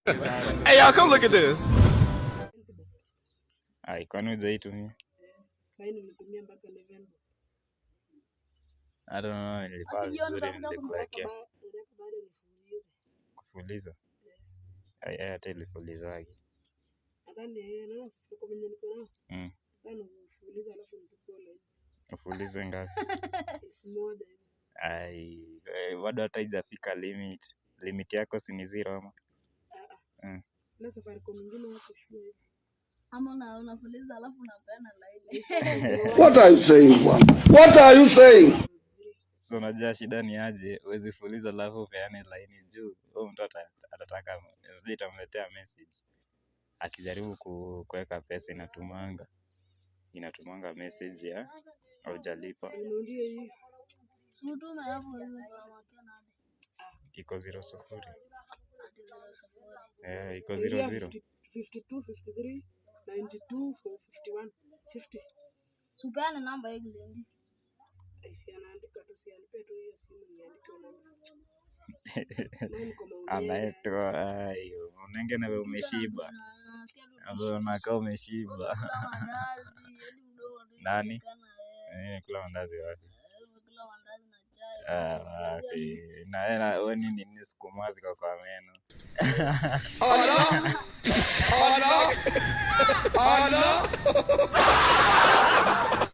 Hey, y'all, come look at this. Ai, kwani hujaitumia? Sasa nimetumia mpaka 11. I don't know, nilipaa Basi jioni vizuri utakuja. Nilikuwekea. Nataka bado nifulize. Kufuliza? Ai, ai, hata ilifulizagi. Nadhani naona Safaricom yenye niko nao. Nadhani ufulize alafu nichukue line. Ufulize ngapi? 1000 hivi. Ai, bado hata haijafika limit. Limit yako si ni zero ama? Ah ah. Mm. Na Safaricom nyingine hapo shua hivi. Ama unafuliza alafu unapeana laini. What are you saying, bwana? What are you saying? Sasa unajua shida ni aje, huwezi fuliza alafu upeane laini juu huyo mtu atataka sijui itamletea message. Akijaribu kuweka pesa inatumanga message ya haujalipa. Ndio hiyo. Si utume hapo hivi kwa Makena hadi. Iko 0 0. Hadi 0 0. Eh, iko 0 0. 52, 53, 92, 51, 50. Si upeane namba hii, Glendi. Si anaandika tu, si anipe tu hiyo simu niandike namba. Leo niko maongezi. Anaitwa ayo. Unenge na umeshiba. Nasikia tu. Hapo unakaa umeshiba. Umekula mandazi, hadi mdomo tu Nani? inaonekana, eh. Eh, kula mandazi wapi? Umekula mandazi na chai. Ah, wapi? Na wewe wewe nini nini sukuma ziko kwa meno. Allah! Allah! Allah!